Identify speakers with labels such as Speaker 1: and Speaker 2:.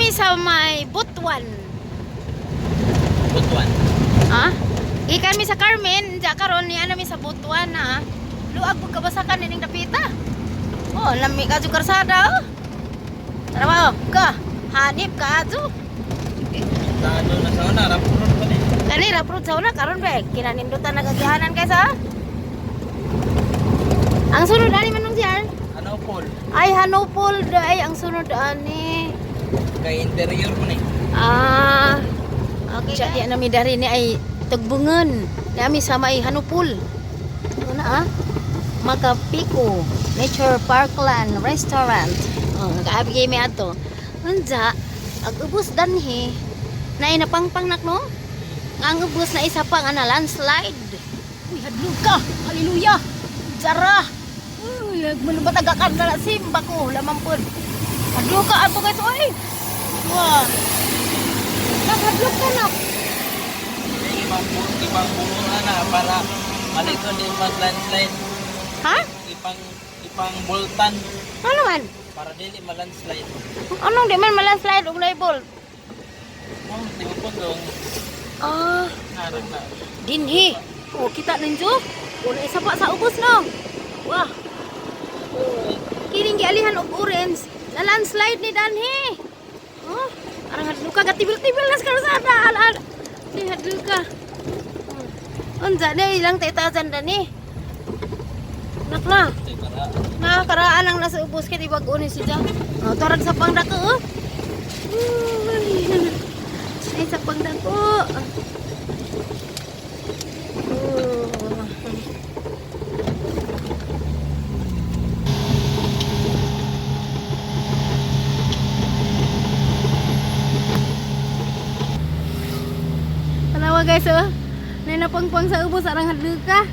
Speaker 1: mi sa may Butuan.
Speaker 2: Butuan.
Speaker 1: Ha? Gikan mi sa Carmen, diya karon niya na mi sa Butuan ha. Luag pud kabasakan nining dapita. Oh, lami ka jud karsada oh. Tara ba, oh. Ka. Hanip ka adto.
Speaker 2: Sa ano na sa una, rapron pa ni.
Speaker 1: Kani ra prod sa una karon be. Kinanindutan nagagihanan kaysa. Ang sunod ani manong diyan?
Speaker 2: Ano Paul?
Speaker 1: Ay Hanopol ay ang sunod ani.
Speaker 2: Kay interior mo ni.
Speaker 1: Ah. Okay. Siya di nami dari ni ay tugbungan. Nami sa may Hanupol. Ano na ah? Makapiko Nature Parkland Restaurant. Oh, nagaabigay mi ato. Unja, ag ubos danhi. Naay napangpang nak no? Nga ang ubos na isa pa nga na landslide. Uy, hadlok ka. Hallelujah. Jara. Uy, manubatagakan na simba ko lamang pud. Hadlok ka ato guys, oy. Wah. Nakadlok ka na.
Speaker 2: May ibang puno na para malito di mag landslide.
Speaker 1: Ha?
Speaker 2: Ipang boltan
Speaker 1: Ano man?
Speaker 2: para dili ma-landslide.
Speaker 1: Anong di man malandslide og naibol?
Speaker 2: Oh, di mo po dong
Speaker 1: Ah,
Speaker 2: harap na.
Speaker 1: dinhi. Oh, kita ninyo. Una isa pa sa ubos no. Wah. Oh, kining gialihan og orange. Na landslide ni danhi. Oh, arang hadlo ka gatibil-tibil nas karsada. Al al. Di hadlo ka. Unsa ni ilang 8,000 dani. Nakla.
Speaker 2: Di para
Speaker 1: Nakakaraan ang nasa ubos kay di bag-o ni siya. Oh, tarag sa pangdako oh. Uy, ay sa pangdako. Oh. Tanawa guys oh. Nay napangpang sa ubos arang hadluka.